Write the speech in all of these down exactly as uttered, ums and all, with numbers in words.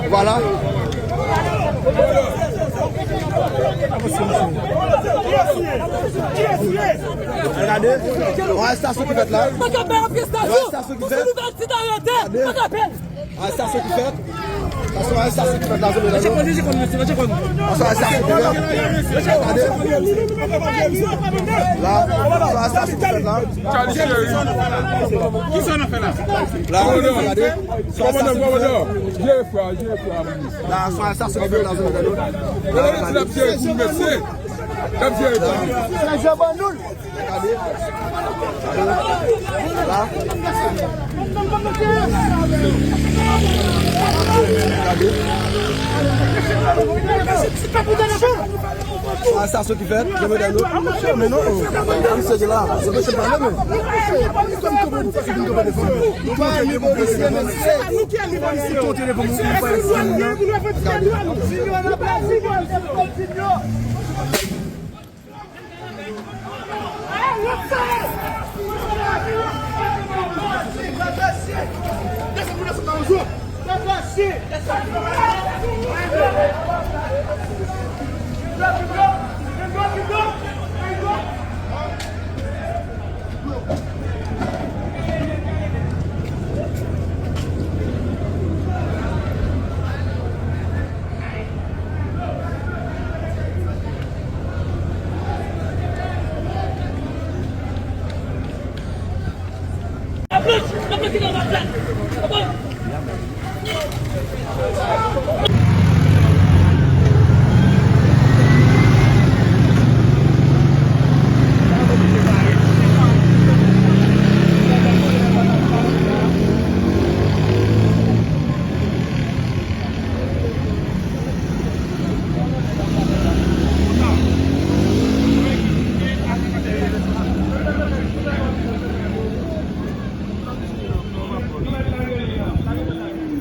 Vwala. Gade, yon arestasyon ki fèt la. Yon arestasyon ki fèt. Gade. Arestasyon ki fèt. Sa se yon arestasyon ki fèt la, zòt la. Sa se yon arestasyon ki fèt. Gade. La, sa se yon arestasyon ki fèt la. Charlie Chéri. Kisa n ap fè la? La, gade. Sa se yon arestasyon ki fèt. Jere frè, jere frè. La, sa se yon arestasyon ki fèt la, zòt la. Gade. N ap jere pou mesye. N ap jere pou mesye. Gade. La. Gade. Arestasyon ki fèt, yo mete nou. Men non, oh. Misye ki la, se mesye pa menm. Nou pa renmen polisye, men se nou ki renmen polisye. Gade.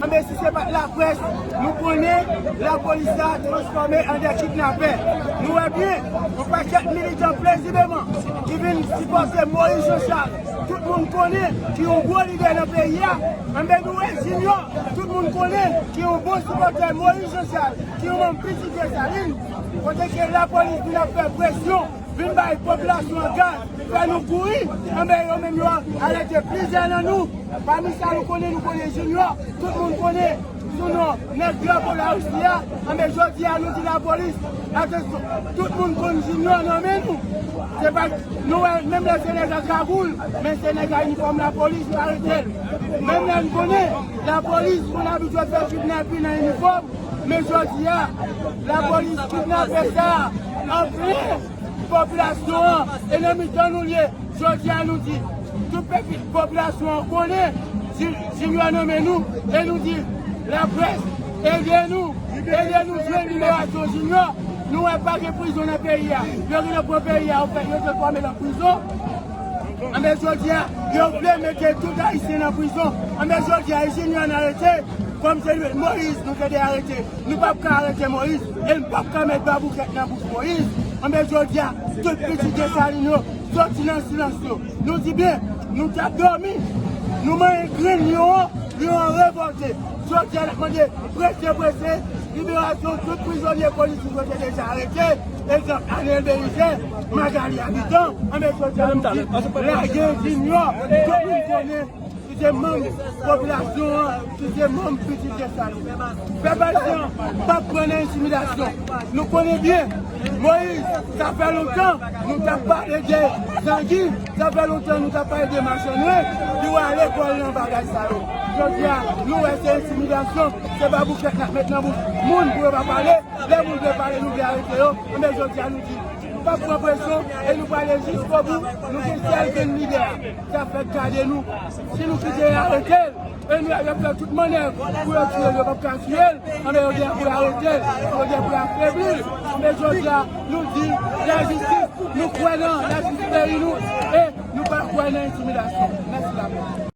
Anben, si se pa t laprès, nou konnen lapolis la transfòme an de kidnapè. Nou wè byen, yon pakèt militan prezideman ki vin sipòte Moïse Jean Charles. Tout moun konnen ki yon gwo lidè nan peyi a. Anben, nou wè Junior, tout moun konnen ki yon bon sipòtè Moïse Jean Charles, ki yon manm Pitit Desalin. Kote ke lapolis vin ap fè presyon, vin bay popilasyon an gaz, fè nou kouri, anben yo menm yo arete plizyè nan nou. Pami sa nou konnen, nou konnen Junior, tout moun konnen sou non nèg drapo Larisi a, anben jodi a nou di lapolis, atansyon, tout moun konn Junior nan men nou. Se pa, nou wè, menm lè se nèg a kagoul, men se nèg a inifòm lapolis, yo arete l. Menm lè n konnen lapolis konn abitye fè kidnapin nan inifòm, men jodi a, lapolis kidnape sa, anfen, popilasyon an, e nan mitan nou l ye. Jodi a nou di, tout peyi, popilasyon an konnen, Ji-, Junior nan men nou, e nou di, laprès, ede nou, ede nou jwenn liberasyon Junior. Nou wè pa gen prizon nan peyi a. Yo gentan pran peyi a, yo fè, yo transfòme l an prizon. Anben jodi a, yo vle mete tout Ayisyen nan prizon. Anben jodi a, e Junior n arete, kòm se Moïse nou te dwe arete. Nou p ap ka arete Moïse, e n p ap ka met baboukèt nan bouch Moïse. Anben jodi a, tout Pitit Desalin yo soti nan silans yo. Nou di byen, nou t ap dòmi, nou manyen grenn lyon an, lyon an revòlte. Jodi a, n ap mande prese, prese, liberasyon tout prizonye politik yo te deja arete, egzanp, Ariel Belizaire, Magalie Habitant, anben jodi a, nou di, lage Junior, tout moun konnen. Ki se manm popilasyon an, ki se manm Pitit Desalin. Pèp ayisyen an p ap pran nan entimidasyon. Nou konnen byen, Moïse, sa fè lontan nou t ap pale de zangi, sa fè lontan nou t ap pale de machann ren, ki w a lekòl nan bagay sa yo. Jodi a, nou wè se entimidasyon, se baboukèt n ap met nan bouch moun pou yo pa pale. Lè moun vle pale, nou vle arete yo. Anben jodi a, nou di, nou p ap pran presyon e nou prale jiskobou. Nou gen sèl grenn lidè a. Sa fèt gade nou. Si nou kite yo arete l, e nou, y ap fè tout mannèv pou yo tiye l, yo p ap ka tiye l. Anben yo gen pou yo arete l, yo gen pou yo afebli l. Anben jodi a, nou di lajistis, nou kwè nan lajistis peyi nou, e nou pa kwè nan entimidasyon. Mèsi la.